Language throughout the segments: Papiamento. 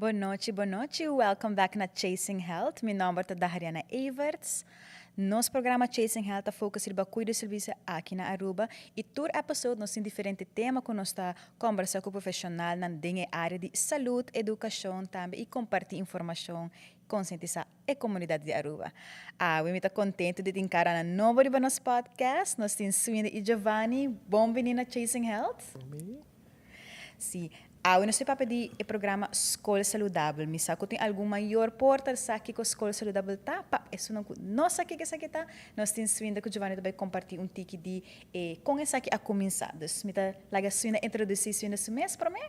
Bon nochi, bon nochi. Welcome back na Chasing Health. Mi nomber ta Dahariana Everts. Nos programa Chasing Health ta focus riba cuido y servicio aki na Aruba y tur episode nos tin diferente tema cu nos ta conversa cu profesionalnan den e area di salud, educacion tambe y comparti informacion, concientisa e comunidad di Aruba. Awe mi ta contento di tin cara na nobo riba nos podcast. Nos tin Swinda y Giovanni. Bon bini na Chasing Health. Bon bini. Si, awe nos ta papia di e programa Skol Saludabel. Mi sa ku tin algun mayor por ta sa kiko Skol Saludabel ta, pa esunnan ku no sa kiko esaki ta, nos tin Swinda ku Giovanni ta bai kompartí un tiki di e kon esaki a kuminsá. Dus mi ta laga Swinda introdusí Swinda su mes promé.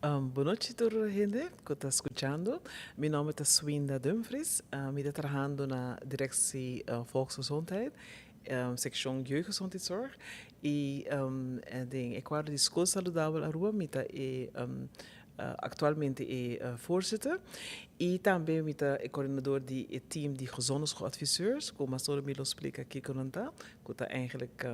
Bon nochi tur hende ku ta skuchando. Mi nòmber ta Swinda Dumfries. Mi ta trahando na Directie Volksgezondheid Seccion Jeugdgezondheidszorg y den e cuadro di School Saludabel Aruba mi ta e actualmente e voorzitter y tambe mi ta e coordinador di e team di gezonde schooladviseurs cu mas ora mi lo splica kico nan ta cu ta eigenlijk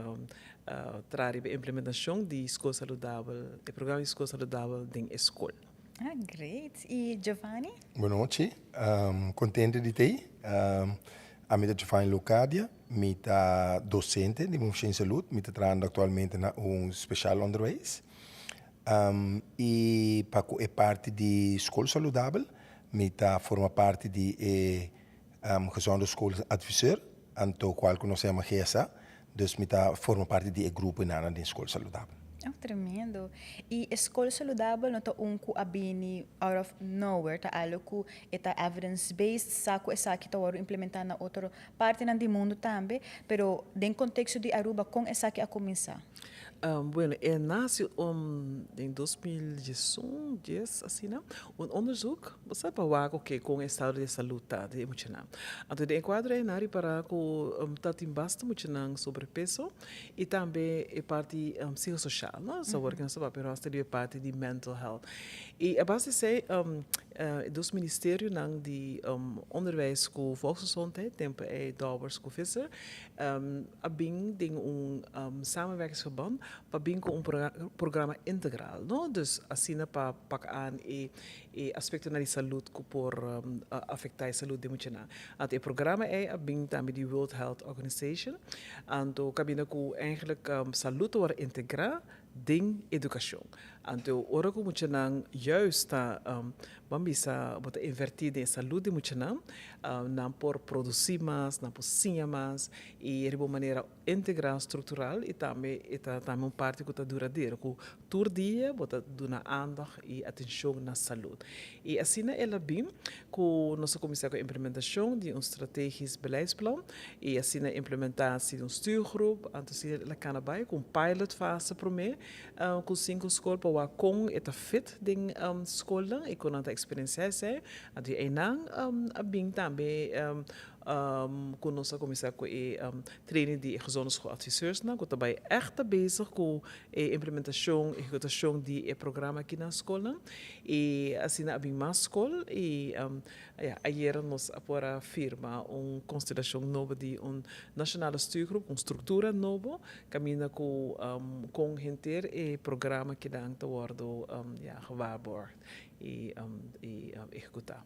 traha riba e implementacion di School Saludabel e programa di School Saludabel den e school. Ah, great. Y Giovanni? Bon nochi, contento di t'ey. Ami ta Giovanni Locadia, mi ta docente di Movishon Salud, mi ta trahando actualmente na un speciaal onderwijs. Y pa cu e parti di school saludabel, mi ta forma parti di e gezonde school adviseur, anto cual cu nos ta yama GSA, dus mi ta forma parti di e grupo enanan den school saludabel. Oh, tremendo. Y e school saludabel no ta un cu a bini out of nowhere, ta algo cu e ta evidence based, sa cu esaki ta wordo implementa na otro partinan di mundo tambe, pero den contexto di Aruba con esaki a cuminsa? Bueno, e nace den 2011, dies asina, un onderzoek, bo sa pa wak oke con e estado di salud ta di e muchanan. Anto den e cuadro ei nan a ripara cu ta tin basta muchanan sobrepeso y tambe e parti psicosocial, no? So awor cu nos ta papia nos ta riba e parti di mental health. Y a base di esei e dos ministerionan di onderwijs cu volksgezondheid, tempo ei Dowers cu Visser, a bin den un samenwerkingsverband pa bin cu un programa integral, no? Dus asina pa pak aan e e aspectonan di salud cu por afecta e salud di muchanan. Anto e programa ei a bin tambe di World Health Organization, anto caminda cu eigenlijk salud ta worde integra den educacion. Anto ora cu muchanan juist ta, ban bisa, bo ta inverti den e salud di muchanan, nan por produci mas, nan por siña mas y riba un manera integral, structural y tambe e ta tambe un parti cu ta duradero, cu tur dia bo ta duna aandacht y atencion na salud. Y asina el a bin cu nos a cuminsa cu e implementacion di un strategisch beleidsplan y asina implementatie di un stuurgroep, anto asina el a cana bay cu un pilot fase prome cu cinco scol pa wak con e ta fit den scolnan y con nan ta experiencia esey, anto y eynan a bin tambe Ku nos a kuminsá ku e training di e gezonde schooladviseursnan ku ta bai ègt ta bezig ku e implementashon, ehekutashon di e programa aki na skolnan. I asina a bin mas skol i ya ayera nos a por a firma un konstelashon nobo di un nashonale stuurgroep, un struktura nobo kaminda ku kon henter e programa kinan ta wòrdu ya gewaarborgd i ehekutá.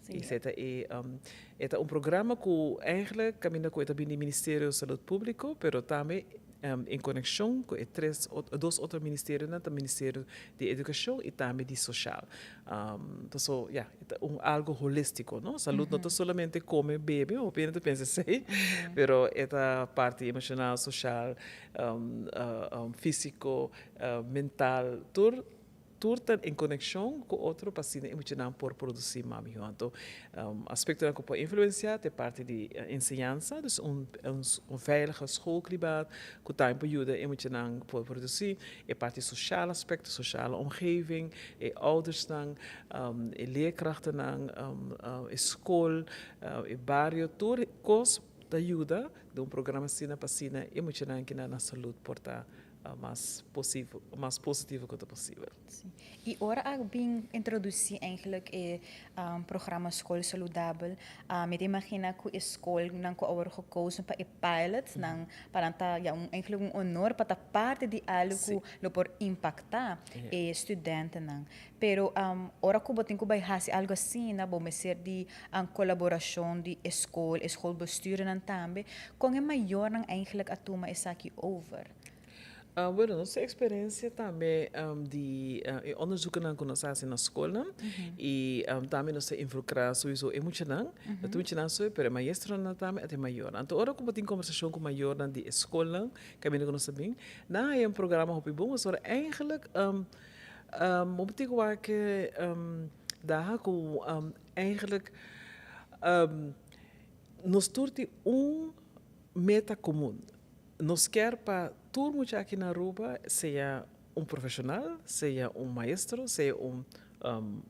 Y esey ta e, e ta un programa cu eigenlijk caminda cu e ta bini di Ministerio di Salud Publico, pero tambe en conexion cu e tres, dos otro ministerionan, ta Ministerio di Educacion y tambe di Social. Paso, ya, e ta un algo holistico, no? Salud no ta solamente come, bebe, hopi hende ta pensa esey, pero e ta parti emocional, social, fisico, mental, tur. Tur ta en konekshon ku otro pa asina e muchanan por produsí mas mihó. Anto, aspektonan ku por influensiá ta e parti di enseñansa, dus un un veilige schoolklimaat ku tambe por yuda e muchanan por produsí, e parti soshal aspekto, soshale omgeving, e oudersnan, e leerkrachtennan, e skol, e bario, tur kos ta yuda den un programa asina pa asina e muchanan kina nan salud por ta. Mas positivo, mas positivo ku ta posibel. Sí. I ora a bin introdusí eigenlijk e programa Skol Saludabel, mi ta imagina ku e skolnan ku a wòrdu gekozen pa e pilot, nan pa nan ta ya un eigenlijk un honor pa ta parti di algu ku lo por impaktá e studentenan. Pero ora ku bo tin ku bai hasi algu asina, bo mester di kolaborashon di e skol, e schoolbestuurnan tambe. Kon e mayornan eigenlijk a tuma esaki over? Bueno, nos eksperensia tambe di e onderzoekennan ku nos a hasi na skolnan i tambe nos ta involukrá souiso e muchanan, no ta muchanan so, pero e maestronan tambe ata e mayornan. Anto ora ku bo tin kombersashon ku mayornan di e skolnan kaminda ku nos ta bin, nan haya un programa hopi bon pasobra eigenlijk Bo tin ku wak daha ku eigenlijk nos tur tin un meta komun. Nos kier pa tur mucha aki na Aruba sea un profeshonal, sea un maestro, sea un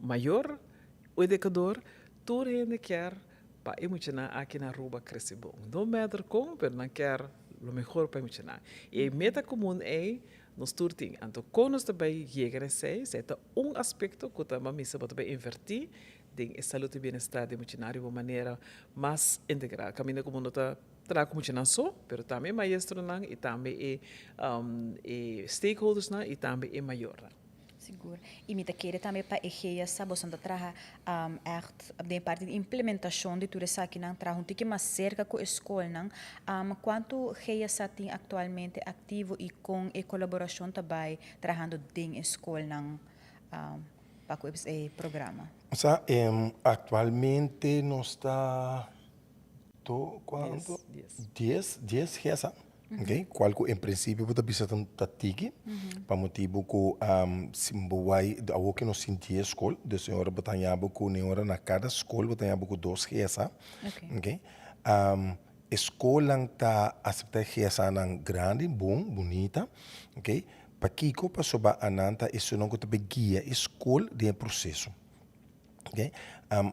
mayor, un edukador, tur hende kier pa e muchanan aki na Aruba krese bon. No matter kon, pero nan kier lo mehor pa e muchanan. I e meta komun ei Nos tur tin. Anto kon nos ta bai yega na esei? Esei ta un aspekto ku ta misa bo ta bai invertí den e salud i bienestar di muchanan riba un manera mas integral. Kaminda ku bo no ta traha ku muchanan so, pero tambe e maestronan i tambe e e stakeholdersnan i tambe e mayornan. Sigur. I mi ta kere tambe pa e GSA boso ta traha ègt den e parti di implementashon di tur esakinan, traha un tiki mas serka ku e skolnan. Kuantu GSA tin aktualmente aktivo i kon e kolaborashon ta bai trahando den e skolnan pa ku e programa? Sa, aktualmente nos ta to kuantu? Dies. Dies GSA. Ok, cual cu en principio bo ta bisa ta tiki, pa motibo cu si bo bay awor cu nos tin dies scol, dus e ora bo ta haña bo cu ne ora na cada scol bo ta haña bo cu dos GSA. Ok, e scolnan ta acepta e GSAnan grandi, bon, bunita, ok, pakico? Pasobra anan ta esunnan cu ta bay guia e scol den e proceso. Ok,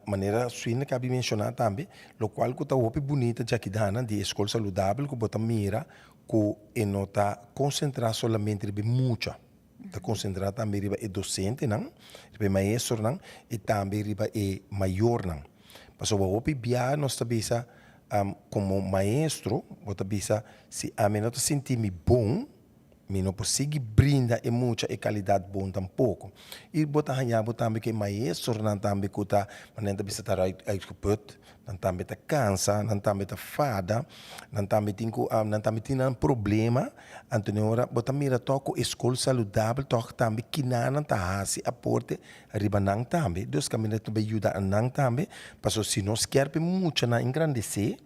manera Swinda kabi menshoná tambe, lokual ku ta hopi bunita djakidanan di e skol saludabel ku bo ta mira ku e no ta konsentrá solamente riba e mucha, ta konsentrá tambe riba e dosentenan, riba e maestronan i tambe riba e mayornan. Pasobra hopi bia nos ta bisa komo maestro bo ta bisa si ami no ta sinti mi bon, Mi no por sigui brinda e mucha e kalidat bon tampoko. I bo ta haña bo tambe ku e maestronan tambe ku ta, manera nan ta bisa ta uitgeput, nan tambe ta kansa, nan tambe ta fada, nan tambe tin ku, nan tambe tin nan problema. Anto den ora bo ta mira tòg ku e skol saludabel tòg tambe kinanan ta hasi aporte riba nan tambe. Dus kaminda ta bay yuda nan tambe, pasobra si nos kier pa e muchanan engrandesé,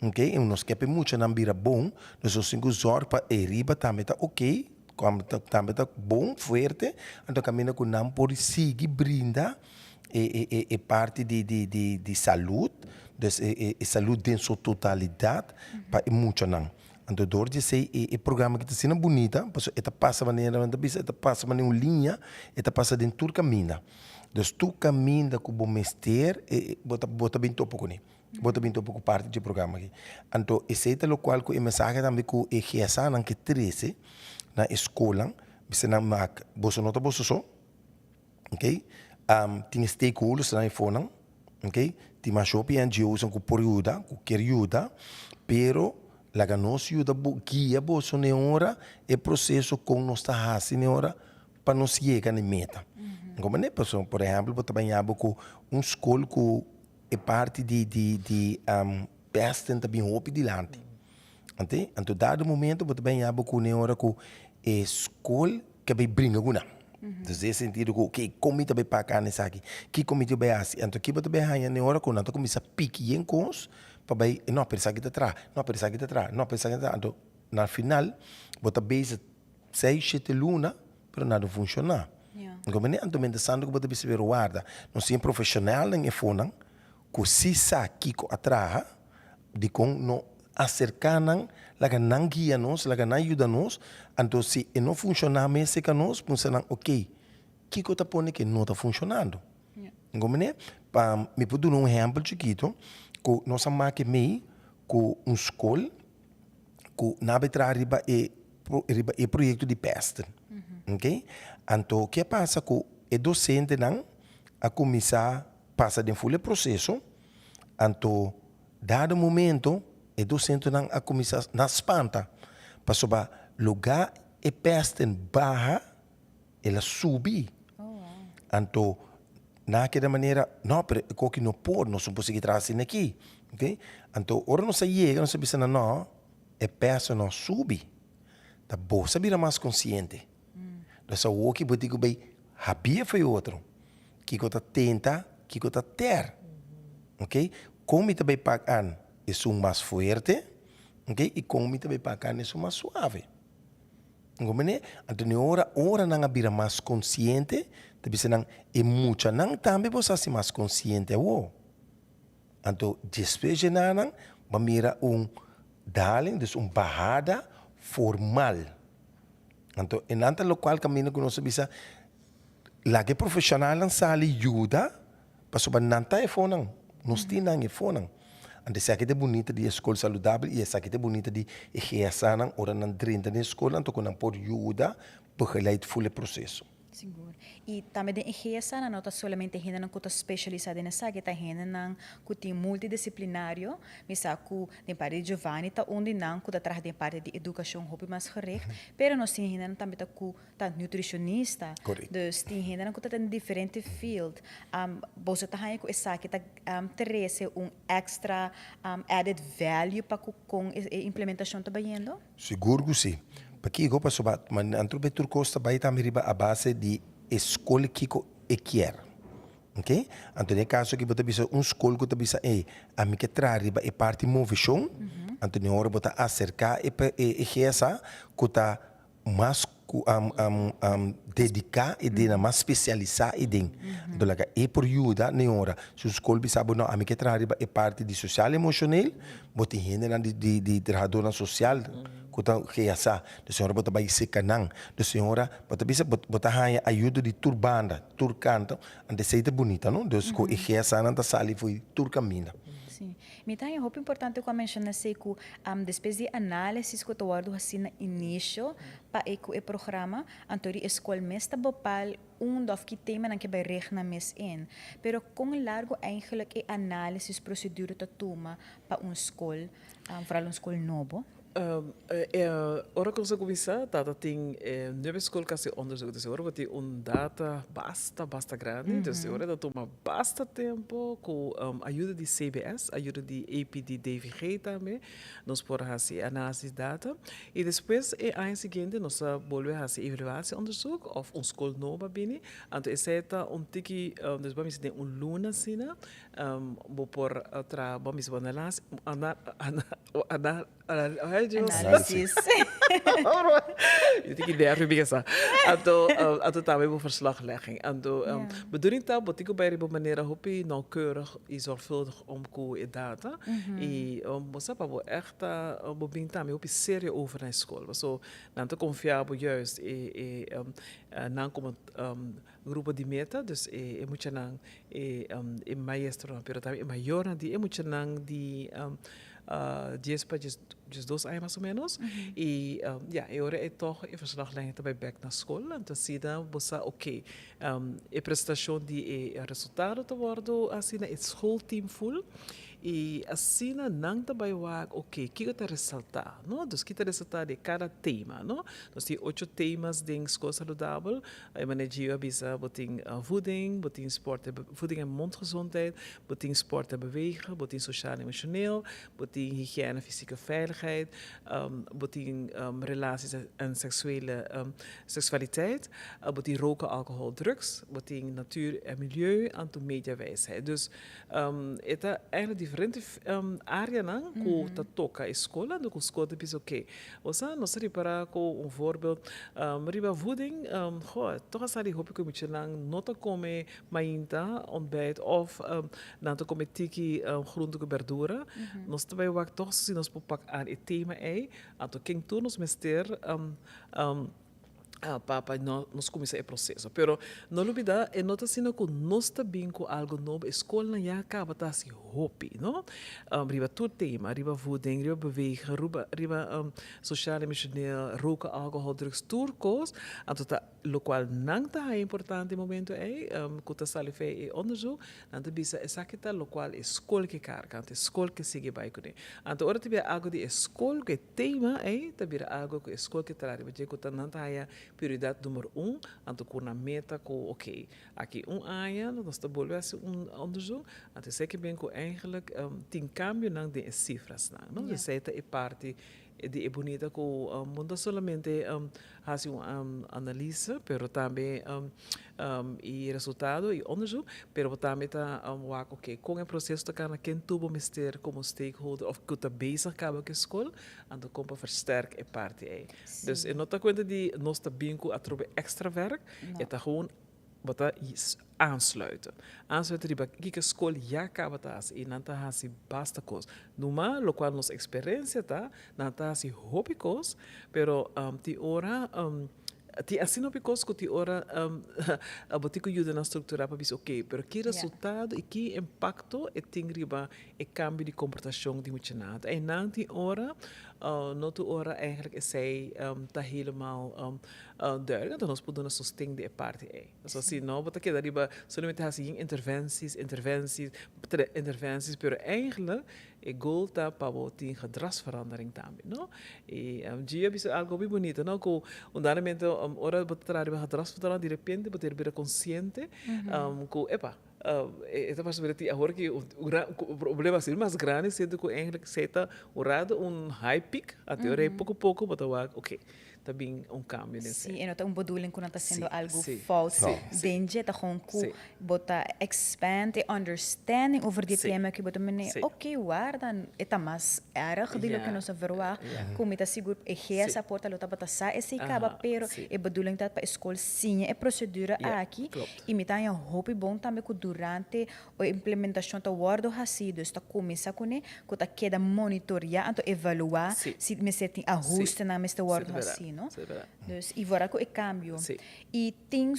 Ok, i nos ke pa e muchanan bira bon, nos nos tin ku zòrg pa e riba tambe ta ok, tambe ta bon, fuerte, anto kaminda ku nan por sigui brinda e e e parti di di di di salud, dus e e e salud den su totalidat pa e muchanan. Anto dor di esei e e programa aki ta asina bunita, pasobra e ta pasa manera nan ta bisa, e ta pasa manera un liña, e ta pasa den tur kaminda. Dus tur kaminda ku bo mester e bo ta bo ta bin topa kuné. Bo ta bin topa ku parti dje programa aki. Anto esei ta lokual ku e mensahe tambe ku e GSAnan ke trese na e skolnan, bisa nan mak boso no ta boso so, ok, tin e stakeholdersnan efonan, ok, tin mas hopi NGOsnan ku por yuda, ku kier yuda, pero laga nos yuda bo guia boso n'e ora e proseso kon nos ta hasi n'e ora pa nos yega n'e meta. Komprende? Pasobra por ehèmpel bo ta baña bo ku un skol ku E parti di di di pesten ta bin hopi dilanti. Ante, anto dado momento bo ta bin yaba ku ne ora ku e skol ke bai bringa ku nan. Dus den e sentido ku oke kon mi ta bai paka nan esaki, kiko mi ta bai hasi. Anto ki bo ta bai haña ne ora ku nan ta kuminsá piki yen kos pa bai, no pero esaki ta traha, no pero esaki ta traha, no pero esaki ta traha. Anto na final bo ta bezig seis, shete luna pero nada funciona. Comprende? Anto mientras tanto cu bo ta bisa pero warda, nos tin e profesionalnan efonan cu si sa kico a traha, dicon no acerca nan, laga nan guia nos, laga nan yuda nos, anto si e no funciona mes cerca nos, punsa nan ok, kico ta pone cu e no ta funcionando? Comprende? Pa mi por duna un ehempel chikito, cu nos a make mei cu un scol cu nan a bay traha riba e. riba e proyecto di pesten. Ok? Anto ke a pasa ku e docentenan a kuminsá pasa den ful e proceso, anto dado momento e docentenan a kuminsá na spanta pasobra lugá e pesten baha el a subi. Anto nan a keda manera, no, pero e koki no por, nos no por sigui traha asina aki. Ok? Anto ora nos a yega nos a bisa nan no, e peso no a subi. Ta bo sa bira mas konsiente. Nos awoki bo tin ku bai habia for e otro. Kiko ta tenta, kiko ta ter. Ok? Kon mi ta bai pak an esun mas fuerte, ok, i kon mi ta bai pak an esun mas suave. Comprende? Anto ni ora, ora nan a bira mas konsiente, ta bisa nan, e muchanan tambe bo sa hasi mas konsiente awo. Anto despues dje nan, bo a mira un daling, dus un bahada formal. Anto e nan ta lokual kaminda ku nos a bisa, laga e profeshonalnan sali yuda, pasobra nan ta e fonan, nos tin nan e fonan. Anto esaki ta e bunita di e skol saludabel i esaki ta e bunita di e GSAnan ora nan drenta den e skolnan, anto ku nan por yuda begeleid ful e proseso. Sigur. I tambe den e GSA nan no ta solamente hendenan ku ta spesialisá den esaki, ta hendenan ku tin multidisiplinario. Mi sa ku den parti di Giovanni ta un di nan ku ta traha den parti di edukashon hopi mas gericht, pero nos tin hendenan tambe ta ku ta nutricionista. Dus tin hendenan ku ta den diferente field. Boso ta haña ku esaki ta trese un extra added value pa ku kon e implementashon ta bayendo? Sigur ku si. Pakiko? Pasobra nan tur be tur kos ta bai tambe riba a base di e skol kiko e kier. Ok? Anto den e kaso aki bo ta bisa un skol ku ta bisa ey ami ke traha riba e parti moveshon, anto den ora bo ta aserka e e GSA ku ta mas ku dediká e den, mas spesialisá e den. Anto laga e por yuda den ora. Si un skol bisa bo no ami ke traha riba e parti di sosial emoshonel, bo tin hendenan di di di trahadornan sosial ku ta GSA. Dus e ora bo ta bai seka nan. Dus e ora bo ta bisa bo bo ta haña ayudo di tur banda, tur kanta. Anto esei ta bunita no. Dus ku e GSAnan ta sali fo'i tur kaminda. Sí. Mi ta haña hopi importante ku a menshona esei ku despues di e análisis ku ta wòrdu hasí na inisio pa e ku e programa, anto di e skol mes ta bepal unda òf ki temanan ke bai reg nan mes in. Pero kon largu eigenlijk e análisis prosedura ta tuma pa un skol, vooral un skol nobo? Ora ku nos a kuminsá tata tin nuebe skol kasi onderzoek, dus ora bo tin un data basta basta grandi, dus ora ta tuma basta tempu ku ayuda di CBS, ayuda di APD-DVG tambe nos por hasi e análisis di data i despues e aña siguiente nos ta bolbe hasi evaluatieonderzoek òf un skol nobo a bini, anto esei ta un tiki, dus bo a mester den un luna asina Bo por traha bo mismo analis, ana, ana, ana, ay Dios. Análisis. Yo tin idea riba esa. Anto, anto tambe bo verslaglegging. Anto, bedoeling ta bo tin ku bai riba un manera hopi nauwkeurig i zorgvuldig om ku e data. I bo sa pa bo ègt ta, bo bin tambe hopi serio over na e skol. Paso nan ta konfia bo juist e, e, nan komo Grupo di meta, dus e e muchanan, e e maestronan, pero tambe e mayornan di e muchanan di dies pa dies diesdos aña mas o menos. I ya, e ora ei tòg e verslaglegging ta bai bèk na skol. Anto asina bo sa oké, e presentashon di e resultado ta wòrdu hasi na e schoolteam ful. I asina nan ta bai wak, oké, kiko ta resaltá, no? Dus ki ta resaltá di kada tema, no? Nos tin ocho temas den Skol Saludabel. E manera Gio a bisa, bo tin voeding, bo tin sport en, voeding en mondgezondheid, bo tin sport en bewegen, bo tin sociaal emotioneel, bo tin hygiëne, fysieke veiligheid, bo tin relaties en seksuele, seksualiteit, bo tin roken, alcohol, drugs, bo tin natuur en milieu, anto mediawijsheid. Dus e ta eigenlijk diferente areanan ku ta toka e skol, anto ku skol ta bisa oké, Osea, nos ta ripará ku un voorbeeld riba voeding, goh, toch a sa di hopi ku e muchanan no ta kome mainta, ontbijt, òf nan ta kome tiki groente ku berdura. Nos ta bai wak toch si nos por pak aan e tema ei, anto ken tur nos mester. Pa pa nos cuminsa e proceso. Pero no lubida e no ta asina cu nos ta bin cu algo nobo, e scolnan ya caba ta haci hopi, no? Riba tur tema, riba voeding, riba bewegen, riba riba social emocioneel, roken, alcohol, drugs, tur cos, anto ta locual nan ta haya importante e momento ey cu ta sali fe e onderzoek, nan ta bisa esaki ta locual e scol ke carga, anto e scol ke sigui bay cune. Anto ora ta bira algo di e scol cu e Tema ei ta bira algo ku e skol ke traha riba dje ku ta nan ta haya prioridat number un, anto ku nan meta ku ok, aki un aña nos ta bolbe hasi un onderzoek, anto esei ke ben ku eigenlijk tin kambionan den e sifrasnan, no? Esei ta e parti di e bunita ku bo no ta solamente hasi un analise, pero tambe e resultado y onderzoek, pero bo tambe ta wak ok con e proceso ta cana, ken tur bo mester como stakeholder of cu ta bezig caba cu e school, anto con pa versterk e parti ey. Dus e no ta cuenta di nos ta bin cu atrobe extra werk, e ta gewoon bo ta aansluiten. Aansluiten riba kiko e school ya caba ta haci y nan ta haci basta cos. Numa locual nos experiencia ta, nan ta haci hopi cos, pero tin ora Tin asina hopi kos ku tin ora bo tin ku yuda nan strukturá pa bisa oke, pero ki resultado i ki impakto e tin riba e kambio di komportashon di muchanan. Einan tin ora, no tur ora eigentlik esei ta helemaal duidelijk, anto nos por duna sosten di e parti ei. Pasobra si no bo ta keda riba solamente hasi yin interventies, interventies, interventies, pero eigentlik E goal ta pa bo tin gedragsverandering tambe, no? Y Gio a bisa algo hopi bunita, no? Cu un dado momento ora bo ta traha riba gedragsverandering, di repente bo ta bira consciente cu, epa, e ta parse bira tin awor ki un problema asina mas grandi, siento cu eigenlijk esey ta un rato un high peak, anto ora poco poco bo ta wak, ok, ta bin un cambio den Sí, e no ta un bedoeling cu nan ta haciendo algo fout den dje, ta gewoon cu bo ta expand e understanding over di e tema cu bo ta mene, ok, warda, e ta mas erg di loke nos a verwacht, cu mi ta sigur e GS a por ta lo tabata sa esey caba, pero e bedoeling ta pa e school siña e procedura aki y mi ta haña hopi bon tambe cu durante e implementacion ta wordo haci, dus ta cuminsa cune, cu ta keda monitorea anto evalua si mester tin ahustenan mester wordo haci, no? Dus y wora cu e cambio. Y tin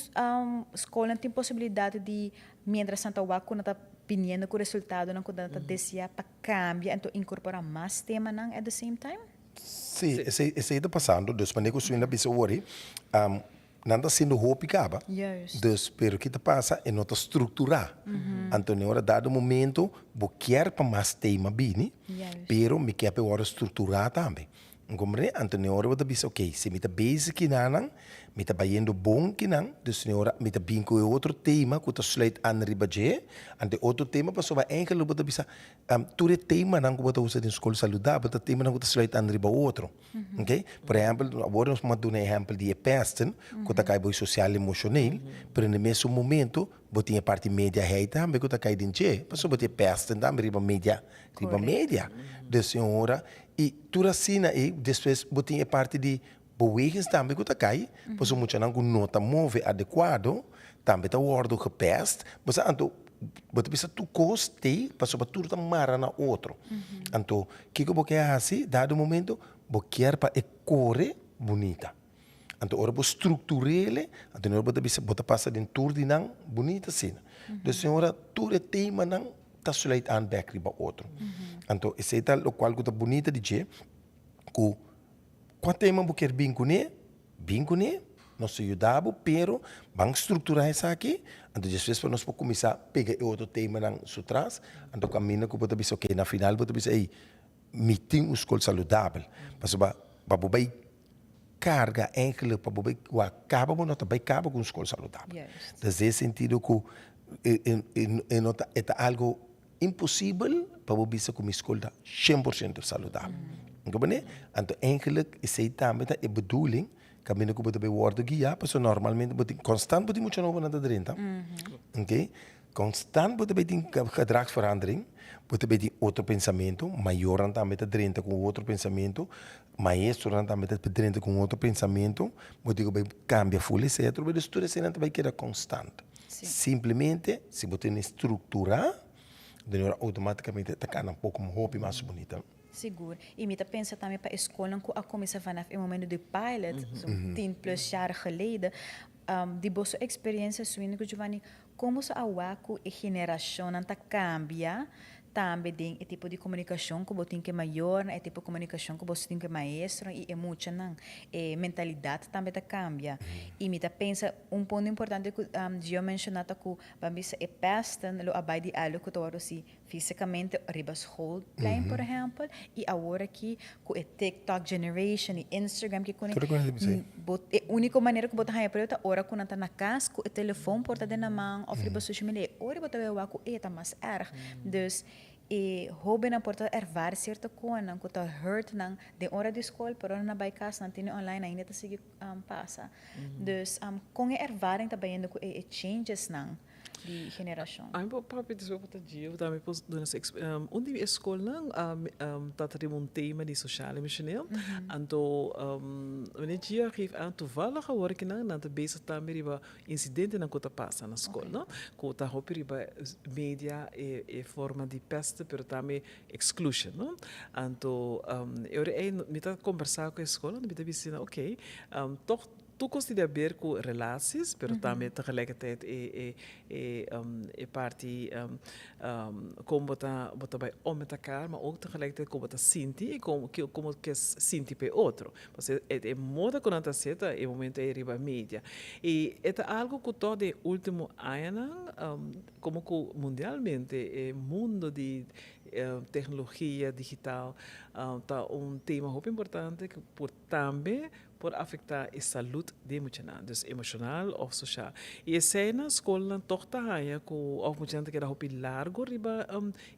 scolnan tin posibilidad di mientras nan ta wak cu nan ta biniendo cu resultadonan cu nan ta desea pa cambia anto incorpora mas temanan at the same time? Sí, esey ta pasando. Dus manera cu Swinda bisa awor, Nan ta haciendo hopi caba. Dus, pero ki ta pasa? E no ta structura. Anto ne ora dado momento bo kier pa mas tema bini, pero mi kier pa e worde structura tambe. Comprende? Anto ne ora bo ta bisa, ok, si mi ta bezig kinanan, mi ta bayendo bon kinan, dus ne ora mi ta bin cu e otro tema cu ta sluit aan riba dje, anto e otro tema pasobra eigenlijk bo ta bisa, tur e temanan cu bo ta usa den scol saludabel ta temanan cu ta sluit aan riba otro. Ok, por ehempel, awor nos por duna ehempel di e pesten ku ta kai bo sosial emoshoneel, pero na e mesun momento bo tin e parti media hei tambe ku ta kai den dje, pasobra bo tin e pesten tambe riba media, riba media. Dus e ora, i tur asina ei, despues bo tin e parti di bewegens tambe ku ta kai, pasobra muchanan ku no ta move adekuado tambe ta wòrdu gepest, bo sa anto bo ta bisa tur kos t'ei pasobra tur ta mara na otro. Anto kiko bo ke hasi dado momento? Bo kier pa e kore bunita. Anto ora bo struktur'el, anto ora bo ta bisa bo ta pasa den tur di nan bunita asina. Dus e ora tur e temanan ta sluit aan bek riba otro. Anto esei ta lokual ku ta bunita di dje ku kua tema bo kier bin kuné, Bin kuné, nos ta yuda bo, pero ban strukturá esaki, anto despues pa nos por kuminsá pega e otro temanan su tras, anto kaminda ku bo ta bisa oke, na final bo ta bisa ey, mi tin un skol saludabel, pasobra pa bo bai karga eigenlijk pa bo bai wak kaba bo no ta bai kaba ku un skol saludabel. Des den e sentido ku e no ta e ta algo Imposibel pa bo bisa ku mi skol ta shen por shento saludabel. Comprende? Anto eigenlijk esei tambe ta e bedoeling kaminda ku bo ta bai wòrdu guiá pasobra normalmente bo tin konstant bo tin mucha nobo nan ta drenta. Oké? Konstant bo ta bai tin gedragsverandering, bo ta bai tin otro pensamentu, mayornan tambe ta drenta ku un otro pensamentu, maestronan tambe ta drenta ku un otro pensamentu, bo tin ku bai kambia ful esei atrobe, dus tur eseinan ta bai keda konstant. Simplemente si bo tene strukturá, den ora outomátikamente ta kana un poko hopi mas bunita. Sigur. Y mi ta pensa tambe pa e scolnan cu a cuminsa vanaf e momento di pilot, zo'n 10 plus jaar geleden. Di boso experiencia, Swindy cu Giovanni, con boso a wak cu e generacionnan ta cambia tambe den e tipo di comunicacion cu bo tin cu e mayornan, e tipo di comunicacion cu boso tin cu e maestronan y e muchanan? E mentalidad tambe ta cambia. Y mi ta pensa un punto importante cu Gio a menciona ta cu ban bisa e pesten lo a bay di algo cu ta wordo si Físicamente riba schoolplein por ehempel y awor aki cu e TikTok generation y Instagram ki cune Tur cune si. bo e unico manera cu bo ta haya preu ta ora cu nan ta na cas cu e telefon por ta den nan man of riba social media e ora bo ta bay wak cu e ta mas erg. Dus e hobennan por ta ervaar cierto conan cu ta hurt nan den ora di school pero ora nan bay cas nan tene online ainda ta sigui pasa. Dus con e ervaring ta bayendo cu e changes nan? Di generashon. Ami por papia di sopa ta djeu, tambe por duna su un di e skolnan ta ta riba un tema di social emocioneel. Anto meneer Gia geeft aan toevallig awor ki nan nan ta bezig tambe riba incidentenan ku ta pasa na skol no, ku ta hopi riba media e e forma di peste pero tambe exclusion no. Anto e ora ei mi ta kombersa ku e skol anto mi ta bisa nan okay tog Tur kos tin di haber ku relaties, pero tambe tegelijkertijd e e e e parti kon bo ta bo ta bai om met elkaar, maar ook tegelijkertijd kon bo ta sinti i kon kon bo ke sinti pa e otro. Pasobra e e moda ku nan ta hasié ta e momento ei riba media. I e ta algu ku tòg den e último añanan komo ku mundialmente e mundo di teknologia digital ta un tema hopi importante ku por tambe por afektá e salud di e muchanan, dus emoshonal òf soshal. I esei nan skolnan tòg ta haña ku òf muchanan ta keda hopi largu riba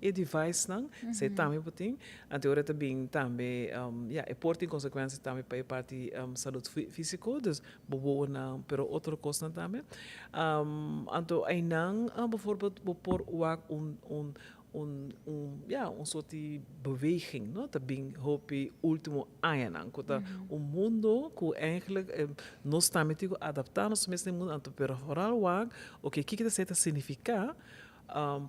e devicenan, esei tambe por tin. Anto ora ta bin tambe, ya, e por tin konsekuensia tambe pa e parti salud físiko, dus bo wowonan, pero otro kosnan tambe. Anto einan bijvoorbeeld bo por wak un un Un un ya un soort di beweging no ta bin hopi ultimo añanan ku ta un mundo ku eigenlijk nos tambe tin ku adapta nos mes na e mundo anto pero vooral wak oke kiko esei ta significa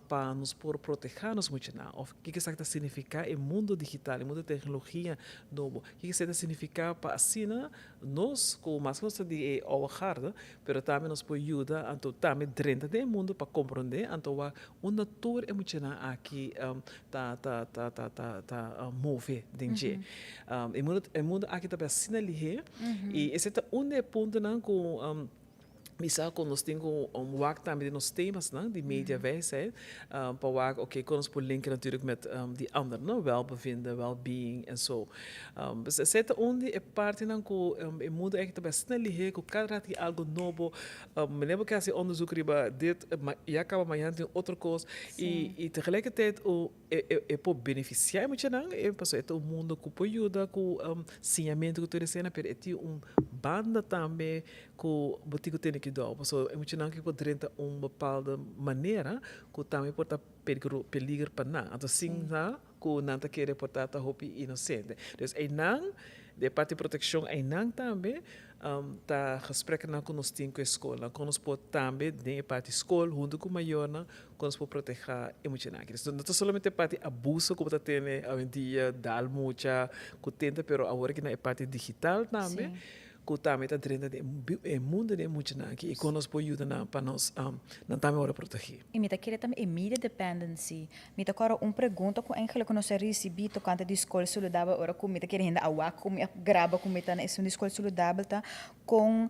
pa nos por proteha nos muchanan of kiko esaki ta significa e mundo digital e mundo di tecnologia nobo kiko esei ta significa pa asina nos ku maske nos ta di e oude garde pero tambe nos por yuda anto tambe drenta den e mundo pa comprende anto wak Unda tur e muchanan aki ta ta ta ta ta ta move den dje. E mundo e mundo aki ta bai asina lihé i esei ta un di e puntonan ku mi sa ku nos tin ku wak tambe den nos temasnan di media wijsheid pa wak oke kon nos por link natuurlijk met di andernan, welbevinden, welbeing en so. Pues esei ta un di e partinan ku e mundo aki ta bai asina lihé ku kada rato tin algu nobo. Meneer bo ke hasi onderzoek riba dit, ma ya kaba mañana tin otro kos. I i tegelijkertijd u e e e por benefisiá e muchanan, e pasobra e ta un mundo ku por yuda ku siñamentu ku tur esena, pero e tin un banda tambe ku bo tin ku tene kuidou, pasobra e muchanan ke por drenta un bepaalde manera ku tambe por ta peligro peliger pa nan. Anto sin sa ku nan ta kere por ta ta hopi inosente. Dus einan, den e parti protekshon einan tambe ta gespreknan ku nos tin ku e skolnan, kon nos por tambe den e parti skol huntu ku mayornan kon nos por protegá e muchanan aki. Dus no ta solamente e parti abuso ku bo ta tene awendia, dal mucha ku tenta, pero awor aki na e parti digital tambe. Ku tambe ta drenta den e mundu di e muchanan aki i kon nos por yuda nan pa nos nan tambe wòrdu protegí. I mi ta kere tambe e media dependency. Mi ta kòrda un pregunta ku eigenlijk nos a risibí tokante di skol saludabel ora ku mi ta kere hende a wak ku mi a graba ku mi ta na esun di skol saludabel ta kon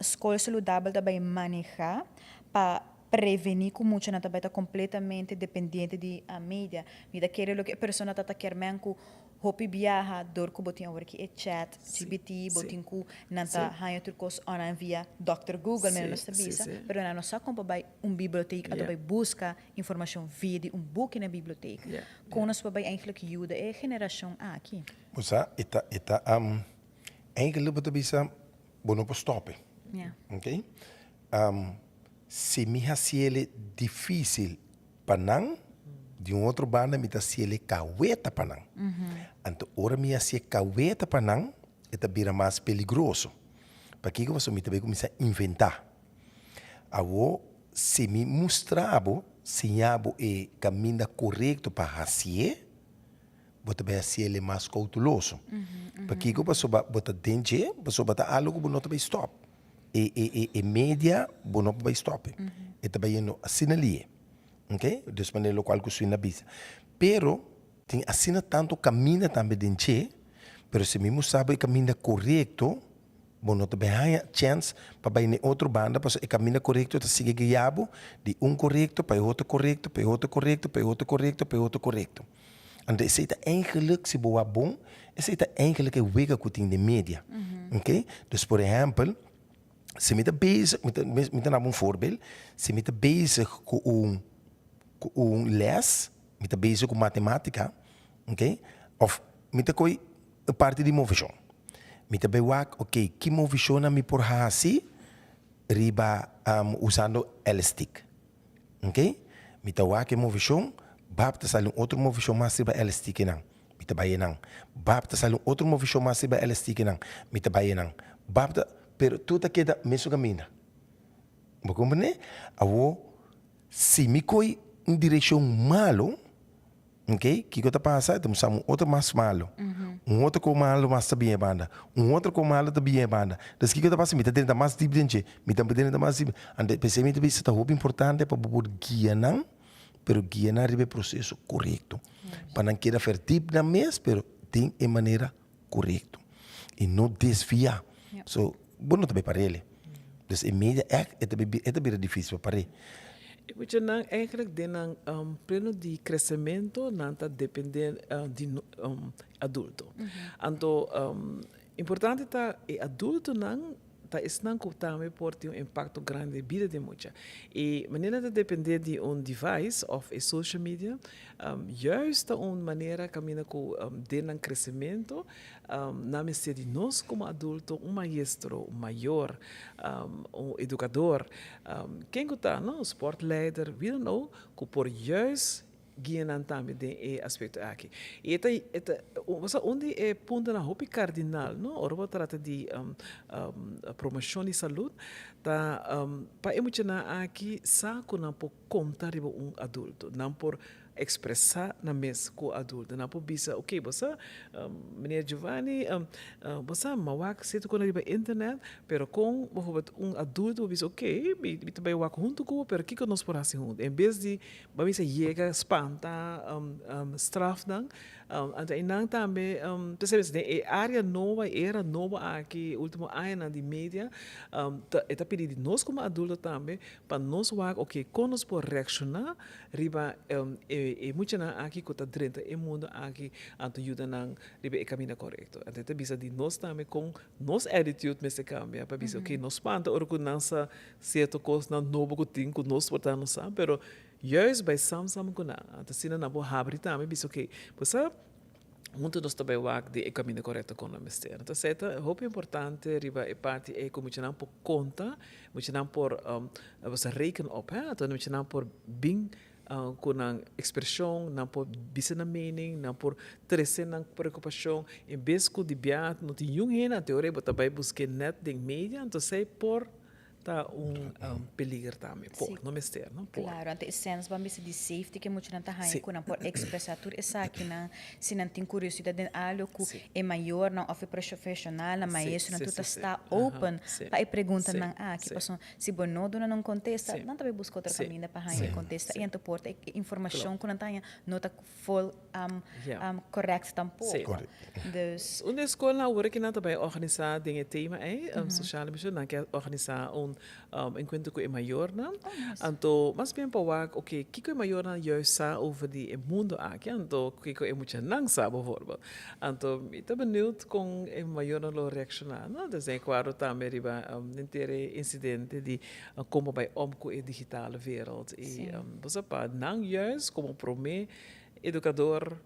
skol saludabel ta bai manehá pa prevení ku muchanan ta bai ta kompletamente dependiente di media. Mi ta kere loke e persona ta ta kier men ku Hopi biaha dor ku bo tin awor ki e chat GPT, bo tin ku nan ta haña tur kos online via Dòkter Google, mira nos ta bisa, pero nan no sa kon pa bai un bibliotek anto bai buska informashon via di un buki na bibliotek. Kon nos por bai eigenlijk yuda e generashon aki? Bo sa, e ta, e ta, eigenlijk bo ta bisa bo no por stòp e. Ok? Si mi hasiel e difísil pa nan, di un otro banda mi ta hasiel e kaweta pa nan. Anto ora mi hasi e kaweta pa nan, e ta bira mas peligroso. Pakiko? Pasobra mi ta bai kuminsá inventá. Awor, si mi mustra bo, siña bo e kaminda korekto pa hasié, Bo ta bay haciele mas cauteloso. Pakico? Pasobra bo ta den dje, pasobra ta algo cu bo no ta bay stop. E e e e media bo no por bay stop e. E ta bayendo asina lihe. Ok, dus manera locual cu Swin a bisa. Pero tin asina tanto caminda tambe den dje, pero si mi mustra bo e caminda corecto, bo no ta bay haña chens pa bay n'e otro banda pasobra e caminda corecto ta sigui guia bo di un corecto pa e otro corecto, pa e otro corecto, pa e otro corecto, pa e otro corecto. Anto esey ta eigenlijk, si bo wak bon, esey ta eigenlijk e wega cu tin den media. Ok, dus por ehempel, si mi ta bezig, mi ta mi ta daba un voorbeeld, si mi ta bezig cu un cu un les, mi ta bezig cu matematica, ok, of mi ta coy e parti di movecion. Mi ta bay wak, ok, ki movecionnan mi por haci riba usando elastiek. Ok, mi ta wak e movecion, bap ta sali un otro movecion mas riba elastiekenan, mi ta bay enan. Bap ta sali un otro movecion mas riba elastiekenan, mi ta bay enan. Bap ta, pero tur ta keda mesun caminda. Bo comprende? Awor, si mi coy un direccion malo, Ok, kiko ta pasa? E ta mustrami un otro mas malo. Un otro ko malo mas ta bin e banda. Un otro ko malo ta bin e banda. Entonces kiko ta pasa? Mi ta drenta mas dip den dje. Mi ta drenta mas dip. Anto p'esei mi ta bisa ta hopi importante pa bo por guia nan, pero guia nan riba e proseso korekto. Pa nan keda verdip nan mes, pero den e manera korekto. I no desviá. So, bo no ta bai par'el. Dus e media ègt e ta bai e ta bira difísil pa par'é. E muchanan eigenlijk den nan pleno di kresementu nan ta dependé di adulto. Anto importante ta e adultonan ta esnan ku tambe por tin un impakto grandi den bida di e mucha. I manera nan ta dependé di un device òf e social media juist ta un manera kaminda ku den nan kresementu nan mester di nos komo adulto un maestro, un mayor, un edukador, ken ku ta, no, un sportleider, wie dan ook, ku por juist guia nan tambe den e aspecto aki. Y e ta, e ta, osea un di e puntonan hopi cardinal, no, ora bo trata di promocion di salud, ta pa e muchanan aki sa cu nan por conta riba un adulto, nan por expresa nan mes cu adulto, nan por bisa, ok, bo sa, meneer Giovanni, bo sa, mi a wak cierto cosnan riba internet, pero con bijvoorbeeld un adulto por bisa, ok, mi ta bay wak hunto cu bo, pero kico nos por haci hunto? En bes di Bo a bisa yega spanta strafnan. Anto einan tambe p'esei den e área nobo, e era nobo aki, e último añanan di media, ta e ta pidi di nos komo adulto tambe pa nos wak oke kon nos por reakshoná riba e muchanan aki ku ta drenta e mundu aki anto yuda nan riba e kaminda korekto. Anto e ta bisa di nos tambe kon nos attitude mester kambia pa bisa oke no spanta ora ku nan sa Cierto cosnan nobo cu tin cu nos por ta no sa, pero juist bay sam sam cu nan. Anto asina nan por habri tambe bisa ok, bo sa hunto nos ta bay wak di e caminda corecto con nan mester. Anto esey ta hopi importante riba e parti ey cu muchanan por conta, muchanan por bo sa reken op, he, anto muchanan por bin cu nan expresion, nan por bisa nan mening, nan por trece nan preocupacion, en bes cu di bia no tin niun hende, anto e ora ey bo ta bay busque net den media, anto esey por ta un peliger tambe, por, no mester, no, por. Claro, anto e sens ban bisa di safety ke muchanan ta haña ku nan por expresa tur esakinan si nan tin curiosidad den algo ku e mayornan of e profesionalnan, maestronan tur ta sta open pa e preguntanan aki, pasobra si bo no duna nan un contesta, nan ta bay busca otro caminda pa haña e contesta i anto por ta e informacion ku nan ta haña no ta vol correct tampoco. Dus. Un escolnan awor ki nan ta bay organisa den e tema ey, sociale emocional, nan ke organisa un encuentro cu e mayornan. Anto mas bien pa wak, ok, kico e mayornan juist sa over di e mundo aki, anto kico e muchanan sa bijvoorbeeld. Anto mi ta benieuwd con e mayornan lo reacciona, no? Dus den e cuadro tambe riba henter e incidente di con bo bay om cu e digitale wereld. Y bo sa pa nan juist como prome educador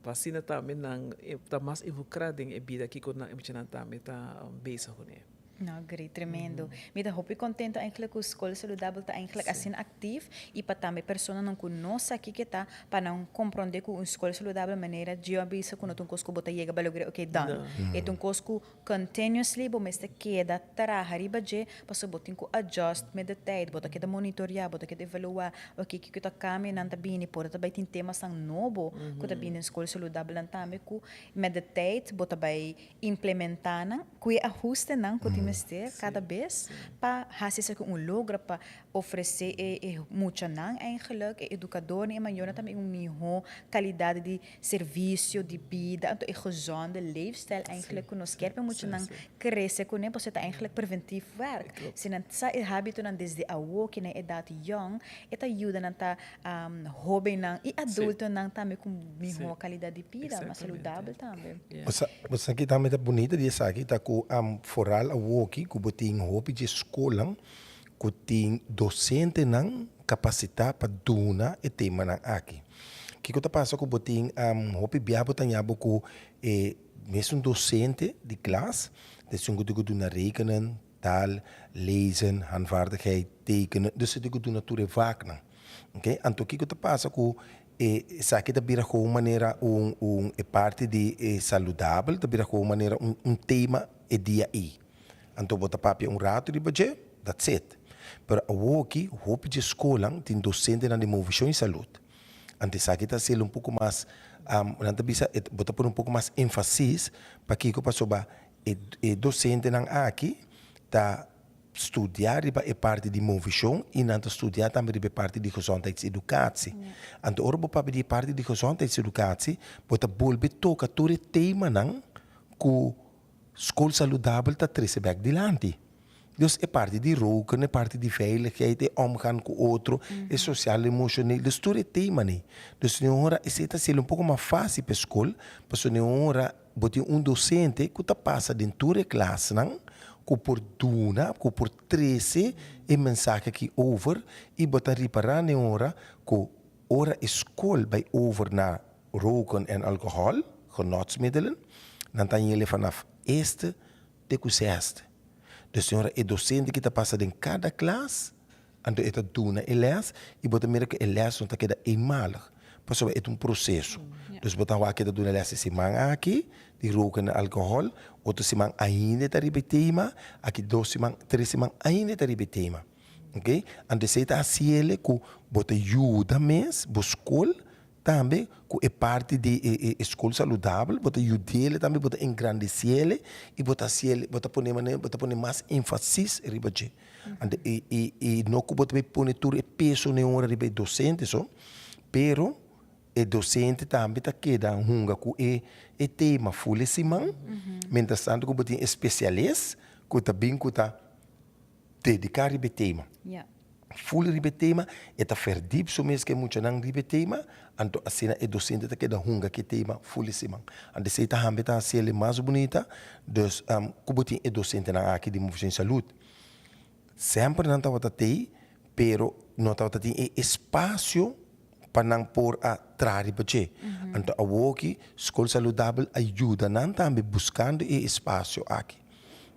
pa asina tambe nan ta mas involucra den e bida kico nan e muchanan tambe ta bezig cune. No, great, tremendo. Mi ta hopi contento eigenlijk cu School Saludabel ta eigenlijk asina actief y pa tambe personanan cu no sa kico ta pa nan compronde cu un School Saludabel manera Gio a bisa cu no ta un cos cu bo ta yega ba logra ok done. E ta un cos cu continuously bo mester keda traha riba dje pasobra bo tin cu adjust met de tijd, bo ta keda monitorea, bo ta keda evalua ok kico ta cambia nan ta bini, por ta bay tin temasnan nobo cu ta bini den School Saludabel nan tambe cu met de tijd bo ta bay implementá nan ku e ahustenan ku tin mester kada bes pa hasi esaki un logra pa ofresé e e muchanan eigenlijk, e edukadornan, e mayornan tambe un mihó kalidat di servisio, di bida, anto e gezonde leefstijl eigenlijk ku nos kier pa e muchanan krese kuné pasobra e ta eigenlijk preventief werk. Si nan sa e hábitonan desde awor ki na e edat yòn e ta yuda nan ta Hóbennan i adultonan tambe ku mihó kalidat di bida, mas saludabel tambe. Bo sa ki tambe ta bunita di esaki ta ku foral awoki ku bo tin hopi dje skolnan ku tin dosentenan kapasitá pa duna e temanan aki. Kiko ta pasa ku bo tin hopi bia bo ta haña bo ku e mesun dosente di klas ta esun ku tin ku duna rekenen, Taal, lezen, handvaardigheid, tekenen, dus e tin ku duna tur e vaknan. Oké, anto kiko ta pasa ku e esaki ta bira gewoon manera un un e parti di e saludabel ta bira gewoon manera un un tema e dia ei. Anto bo ta papia un rato riba dje, that's it. Pero awoki hopi dje skolnan tin dosentenan di movishon i salud. Anto esaki ta haciel un poko mas, nan ta bisa bo ta pone un poko mas enfasis pakiko pasobra E dosentenan aki ta studia riba e parti di movishon i nan ta studia tambe riba e parti di gezondheidseducatie. Anto ora bo papia di e parti di gezondheidseducatie, bo ta bolbe toka tur e temanan ku Skol Saludabel ta trese bek dilanti. Dus e parti di roken, e parti di veiligheid, e omgaan ku otro, e sosial emoshoneel, dus tur e temanan. Dus den ora esei ta haciel un poko mas fásil pa e skol, pasobra den ora Bo tin un docente cu ta pasa den tur e klasnan cu por duna, cu por trece e mensahe aki over y bo ta ripara den ora cu ora e scol bay over na roken en alcohol, genotsmiddelen, nan ta yele vanaf eerste te cu zesde. Dus den ora e docente ki ta pasa den cada klas, Anto e ta duna e les i bo ta mira ku e les no ta keda eenmalig, pasobra e ta un proseso. Dus bo ta wak e ta duna les e siman aki di roken en alkohòl, otro siman ainda e ta riba e tema, aki dos siman, tres siman ainda e ta riba e tema. Oke, anto esei ta hasiel ku bo ta yuda mes bo skol Tambe ku e parti di e e skol saludabel bo ta yud'el tambe bo ta engrandesiel i bo ta hasiel bo ta pone manera bo ta pone mas enfasis riba dje. Anto i i i no ku bo ta bai pone tur e peso n'e ora riba e dosente so, pero e dosente tambe ta keda hunga ku e e tema ful e siman, mientras tanto ku bo tin e spesiales ku ta bin ku ta dediká riba e tema. Ful riba e tema, e ta verdiep su mes ku e muchanan riba e tema, anto asina e dosente ta keda hunga ku e tema ful e siman. Anto esei ta hambe ta hasiel e mas bunita, dus ku bo tin e dosentenan aki di Movishon Salud. Semper nan tabata tei, pero no tabata tin e espasio pa nan por a traha riba dje. Anto awoki Skol Saludabel a yuda nan tambe buskando e espasio aki.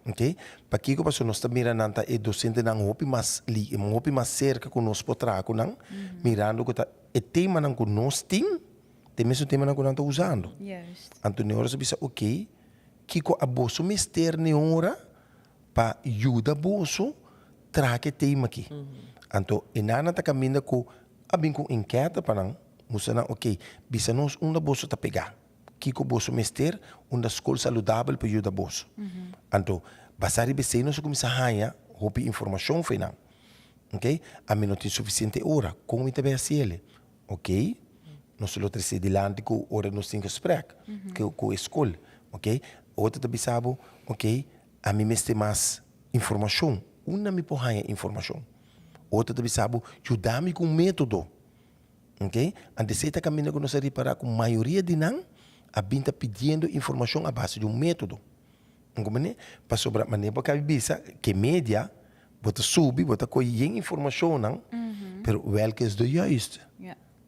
Ok, pakiko? Pasobra nos ta mira nan ta e dosentenan hopi mas li, hopi mas serka ku nos por traha ku nan, mirando ku ta e temanan ku nos tin, ta e mesun temanan ku nan ta usando. Anto ne ora nos a bisa, ok, kiko a boso mester ne ora pa yuda boso traha ku e tema aki? Anto e nan ta kaminda ku a bin ku un enketa pa nan, mustra nan, ok, bisa nos unda boso ta pega. Kiko boso mester unda skol saludabel por yuda boso. Anto, basá riba esei nos a kuminsá haña hopi informashon for nan. Ok, ami no tin sufisiente ora, kon mi ta bai hasi el? Ok, nos lo trese dilanti ku ora nos tin gesprek ku e skol. Ok, otro ta bisa bo, ok, ami mester mas informashon, unda mi por haña informashon? Otro ta bisa bo, yuda mi ku un método. Ok, antes esei ta kaminda ku nos a ripará ku mayoria di nan a bin ta pidiendo informashon a base di un método. Un komprendé? Pasobra manera bo a kabi bisa ke media bo ta subi, bo ta kohe yen informashonnan, pero welke es de juiste?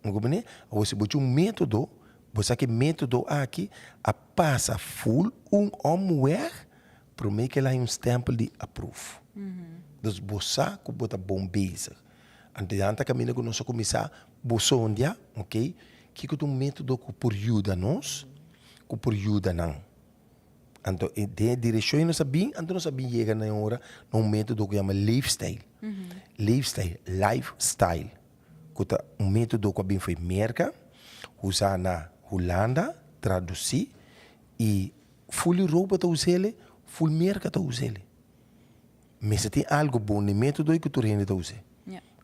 Un komprendé? Awor si bo tin un método, bo sa ke método aki a pasa ful un omweg. Promé ku el haña un stèmpel di aproof. Dus bo sa ku bo ta bon bezig. Anto nan ta kaminda ku nos a kuminsá bo sondia, ok, kiko ta un método ku por yuda nos, ku por yuda nan. Anto den e direkshon ei nos a bin, anto nos a bin yega na e ora na un método ku yama leefstijl. Leefstijl, lifestyle, ku ta un método ku a bin fo'i Merka, usá na Hulanda, tradusí i Ful Europa ta us'ele, ful Merka ta us'ele. Mester tin algu bon den metodo ei ku tur hende ta us'e.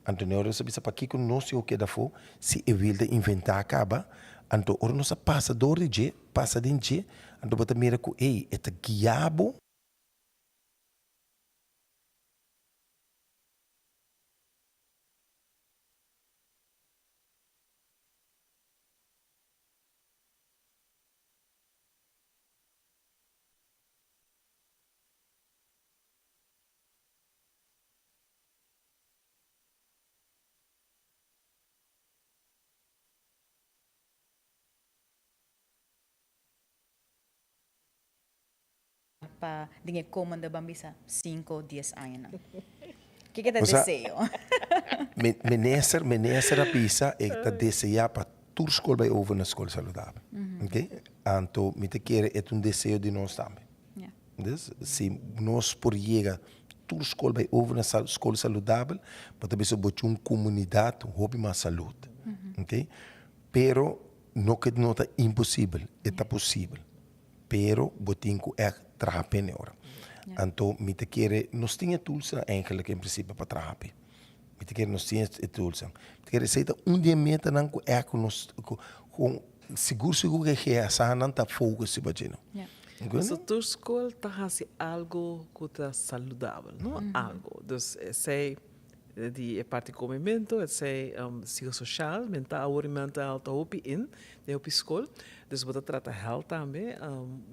Anto ne ora nos a bisa pakiko nos tin ku keda afó si e wil ta inventá kaba, anto ora nos a pasa dor di dje, pasa den dje, anto bo ta mira ku ei e ta guia bo. Pa den e komende ban bisa sinku, dies añanan. Kiko ta deseo? Minister, minister a bisa e ta desea pa tur skol bai over na skol saludabel. Ok? Anto mi ta kere e ta un deseo di nos tambe. Dus si nos por yega tur skol bai over na skol saludabel, bo ta bisa bo tin un komunidat hopi mas salud. Ok? Pero no ke no ta imposibel, e ta posibel. Pero bo tin ku ègt traha p'e ora. Anto mi ta kere nos tin e toolsnan eigenlijk en prinsipio pa traha p'e. Mi ta kere nos tin e toolsnan. Mi ta kere esei ta un di e metanan ku ègt ku nos ku ku sigur sigur ku e GSAnan ta focus riba dje no. So tur skol ta hasi algo ku ta saludabel, no? Algo. Dus esei di e parti comemento, esei psicosocial, mental, awor e mental ta hopi in den hopi skol. Dus bo ta trata health tambe,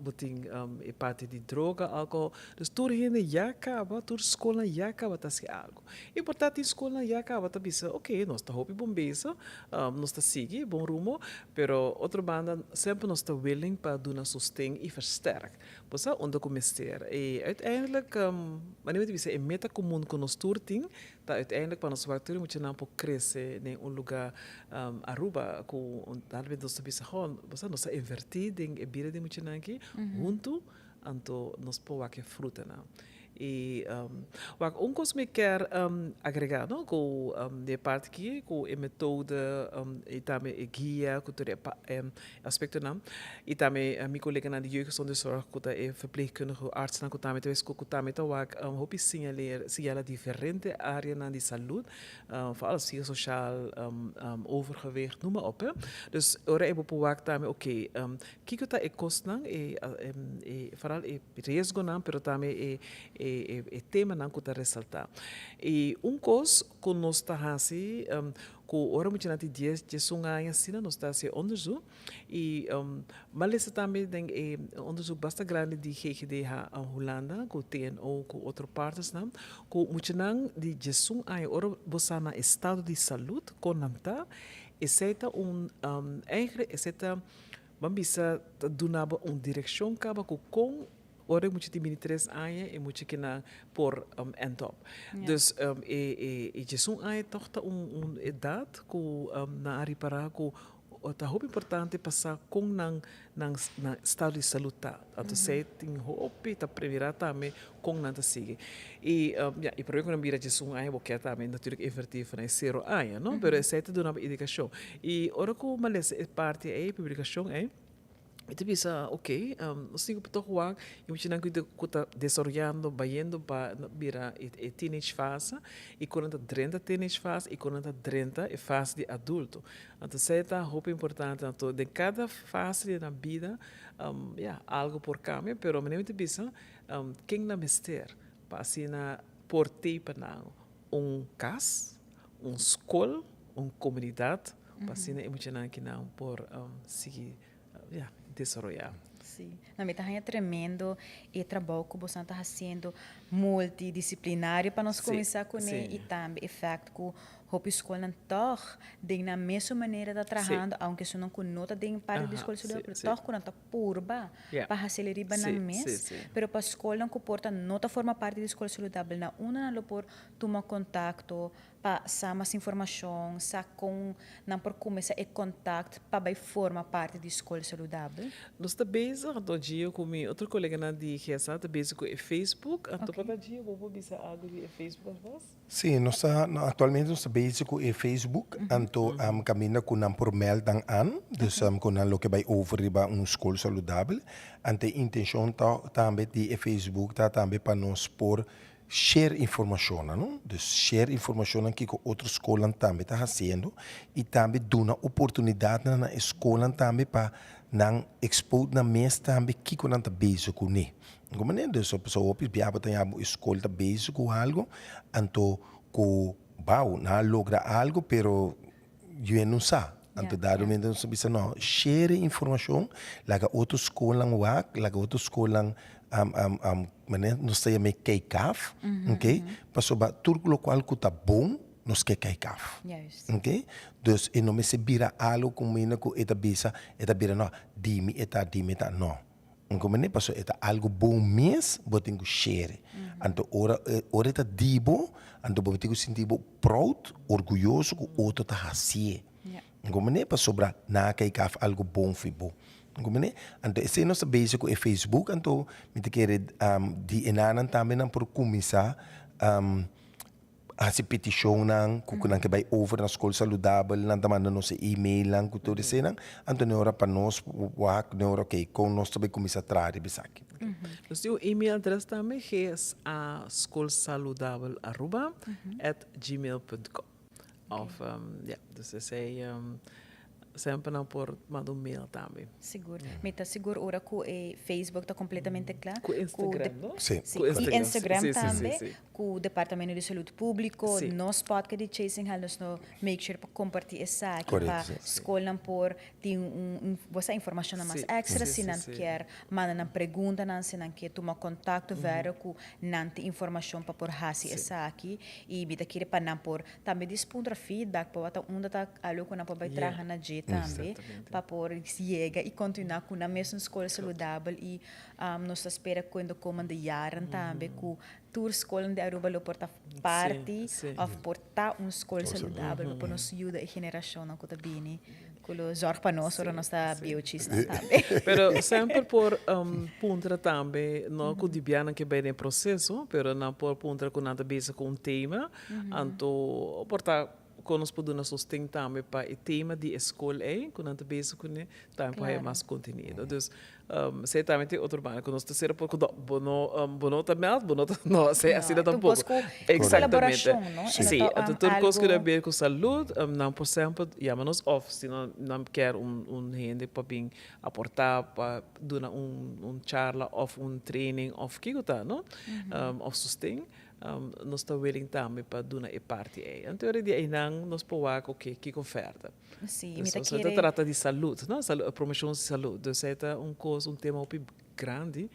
bo tin e parti di droga, alcohol. Dus tur hende ya caba, tur skolnan ya caba ta haci algo. Y por ta tin skolnan ya caba ta bisa, ok, nos ta hopi bon bezig, nos ta sigui bon rumbo, pero otro banda semper nos ta willing pa duna sosten y versterk. Bo sa unda ku mester. I uiteindelijk, manera mi ta bisa, e meta komun ku nos tur tin ta uiteindelijk pa nos wak tur e muchanan por krese den un luga Aruba ku talbes nos ta bisa, ho, bo sa, nos a invertí den e bida di e muchanan aki huntu, anto nos por wak e frutanan. I wak un kos mi kier agregá no ku di e parti aki ku e metode i tambe e guia ku tur e aspektonan i tambe mi koleganan di jeugdgezondheidszorg ku ta e verpleegkundige artsnan ku tambe ta ku tambe ta wak hopi siñaleer siñala diferente areanan di salud vooral psicosocial overgewicht noem maar op hè. Dus ora e bo por wak tambe oké kiko ta e kosnan e vooral e riesgonan pero tambe e e temanan ku ta resaltá. I un kos ku nos ta hasi ku ora muchanan tin dies, diesun aña asina nos ta hasi e onderzoek i mi a lesa tambe den e onderzoek basta grandi di GGDH Hulanda ku TNO ku otro partnersnan ku muchanan di diesun aña ora bo sa nan estado di salud kon nan ta esei ta un eigenlijk esei ta Ban bisa ta duna bo un direccion caba cu con ora e mucha tin bini tres aña e mucha kinan por end up. Dus e e diesun aña toch ta un un edad cu nan a ripara cu ta hopi importante pa sa con nan nan nan estado di salud ta. Anto esey tin hopi ta premira tambe con nan ta sigui. Y ya y prome cu nan bira diesun aña bo kier tambe natuurlijk inverti for nan e cero aña no pero esey ta duna bo indicacion. Y ora cu mi a lesa e parti ey, e publicacion ey, mi ta bisa ok nos tin cu toch wak e muchanan cu ta desaroyando bayendo pa bira e teenage fase y cu nan ta drenta teenage fase y cu nan ta drenta e fase di adulto. Anto esey ta hopi importante anto den cada fase di nan bida ya algo por cambia pero manera mi ta bisa ken nan mester pa asina por tei pa nan un cas, un scol, un comunidad pa asina e muchanan akinan por sigui ya desaroya. Sí, no mi ta haña tremendo e trabou ku bosan ta hasiendo multidisciplinario pa nos kuminsá kuné i tambe e fact ku. Hopi skolnan tòg den nan mesun manera ta trahando, aunke esunnan ku no ta den parti di skol saludabel, pero tòg ku nan ta purba pa hasiel riba nan mes. Pero pa skolnan ku por ta no ta forma parti di skol saludabel, na unda nan lo por tuma kontakto pa sa mas informashon, sa kon nan por kuminsá e kontakt pa bai forma parti di skol saludabel? Nos ta bezig, anto Gio ku mi otro koleganan di GSA ta bezig ku e Facebook. Anto pa ta Gio bo por bisa algu di e Facebook alvast? Sí, nos ta, actualmente nos ta bezig cu e Facebook, anto caminda cu nan por meld nan aan, dus cu nan loke bay over riba un school saludabel. Anto e intencion ta tambe di e Facebook ta tambe pa nos por share informacionnan, no? Dus share informacionnan kico otro scolnan tambe ta haciendo y tambe duna oportunidadnan na e scolnan tambe pa nan expose nan mes tambe kico nan ta bezig cune. Ku manera dus pasobra hopi bia bo ta haña bo e skol ta bezig ku algu anto ku bou nan a logra algu pero yu no sa anto dado momento nos ta bisa no share e informashon laga otro skolnan wak laga otro skolnan manera nos ta yama e kijk af oke pasobra tur lokual ku ta bon nos ke kijk af oke dus e no mester bira algu ku ku e ta bisa e ta bira no dimi e ta dimi e ta no. Nkomené paso e ta algo bon mes bo tin ku shere. Anto ora ora e ta di bo, anto bo tin ku sinti bo proud, orguyoso ku otro ta hasié. Nkomené pasobra nan a kai kaf algo bon fi bo. Nkomené? Anto esei nos ta bezig ku e Facebook, anto mi ta kere di e nannan tambe nan por kuminsá hasi petishonnan ku ku nan ke bai over na skol saludabel, nan ta manda nos e emailnan ku tur eseinan, anto ne ora pa nos wak ne ora oke kon nos ta bai kuminsá traha riba esaki. Nos tin un email adres tambe, gsaschoolsaludabelaruba at gmail punt com. Of ja, dus esei Semper nan por manda un mail tambe. Sigur. Mi ta sigur ora ku e Facebook ta kompletamente kla. Ku Instagram, no? Si. Si, i Instagram tambe. Ku Departamento di Salud Públiko, nos podcast di Chasing Health, nos no make sure pa kompartí esaki pa skolnan por tin un bo sa informashonnan mas èkstra si nan kier manda nan preguntanan, si nan kier tuma kontakto verder ku nan tin informashon pa por hasi esaki. I mi ta kere pa nan por Tambe di spuntra feedback pa wak ta unda ta algo ku nan por bai traha na dje tambe pa por yega i kontinuá ku nan mesun skol saludabel i nos ta spera ku den de komende jaren tambe ku tur skolnan di Aruba lo por ta parti òf por ta un skol saludabel pa por nos yuda e generashonnan ku ta bini ku lo zòrg pa nos ora nos ta bieuchisnan tambe. Pero semper por puntra tambe no ku di bianan ke bai den e proseso pero nan por puntra ku nan ta bezig ku un tema Anto por ta kon nos por duna sosten tambe pa e tema di e skol ei ku nan ta bezig kuné, tambe por haya mas kontenido. Dus esei tambe tin otro banda ku nos ta sera por ku no bo no bo no ta mèld, bo no ta no esei asina tampoko. Eksaktamente. Si, anto tur kos ku ta ber ku salud nan por semper yama nos òf si nan nan kier un un hende pa bin aportá pa duna un un charla òf un training òf kiko ta no òf sosten. Nos ta willing tambe pa duna e parti ei. Anto ora di einan nos por wak oke kiko verder. Sí, mi ta kere. Ta trata di salud, no? Salud, promocion di salud. Dus ei ta un kos, un tema hopi grandi.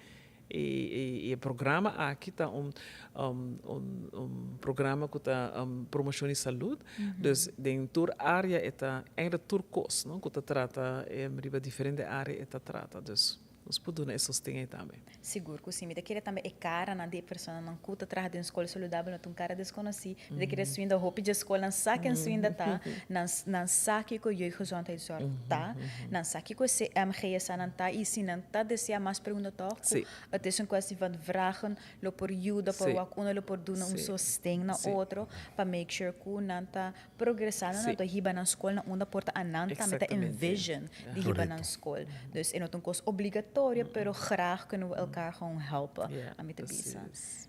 I e programa aki ta un un programa ku ta promocion di salud. Dus den tur area e ta, eigenlijk tur kos, no? Ku ta trata riba diferente area e ta trata. Dus. Nos por duna e sosten ei tambe. Sigur ku si. Mi ta kere tambe e karanan di e personanan ku ta traha den skol saludabel no ta un kara deskonosí. Mi ta kere swinda hopi dje skolnan sa ken swinda ta, nan nan sa kiko jeugdgezondheidszorg ta, nan sa kiko e CMGSA-nan ta i si nan ta deseá mas pregunta tòg ku het is een kwestie van vragen lo por yuda pa wak unda lo por duna un sosten na otro pa make sure ku nan ta Progresá nan ta hiba nan skol na unda por ta anan tambe ta envision di hiba nan skol. Dus e no ta un kos obligatorio, pero graag kunnen we elkaar gewoon helpen, ami ta bisa.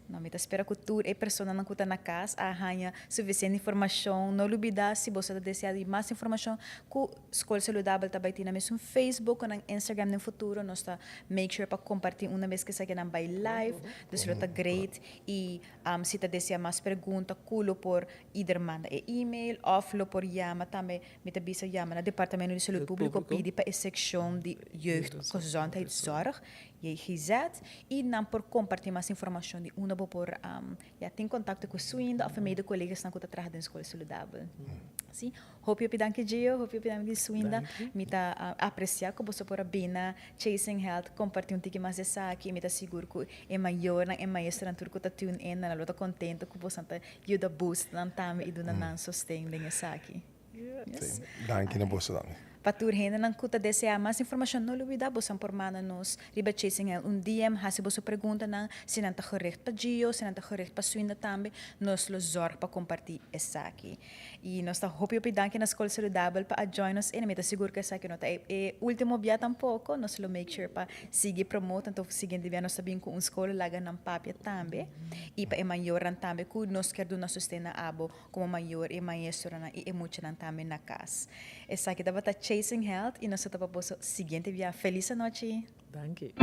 No, mi ta spera ku tur e personanan ku ta na kas a haña sufisiente informashon. No lubidá si boso ta deseá di mas informashon ku Skol Saludabel ta bai tin nan mesun Facebook o nan Instagram den futuro. Nos ta make sure pa kompartí una bes ku esaki nan bai live. Dus lo ta great. I si ta deseá mas pregunta ku lo por Ieder manda e email of lo por yama tambe, mi ta bisa yama na Departamento di Salud Publico pidi pa e seccion di Jeugdgezondheidszorg. Zorg, JGZ, y nan por comparti mas informacion di unda bo por ya tin contacto cu Swinda of e mede colegasnan cu ta traha den Skol Saludabel. Si, hopi hopi danki Gio, hopi hopi danki Swinda. Mi ta aprecia cu boso por a bin na Chasing Health comparti un tiki mas di esaki y mi ta sigur cu e mayornan, e maestronan tur cu ta tune in nan lo ta contento cu boso ta yuda boost nan tambe y duna nan sosten den esaki. Yes. Danki na boso tambe. Pa tur hendenan ku ta deseá mas informashon no lubidá bosan por manda nos riba Chasing Health un DM hasi boso preguntanan si nan ta gericht pa Gio si nan ta gericht pa Swinda tambe nos lo zòrg pa kompartí esaki. I nos ta hopi hopi danki na Skol Saludabel pa a join nos in mi ta sigur ku esaki no ta e último bia tampoko nos lo make sure pa sigui promote anto siguiente bia nos ta bin ku un skol laga nan papia tambe i pa e mayornan tambe ku nos kier duna sosten na abo Como mayor e maestronan y e muchanan tambe na cas. Esaki tabata Chasing Health y nos ta topa boso siguiente bia. Feliz anochi! Danki.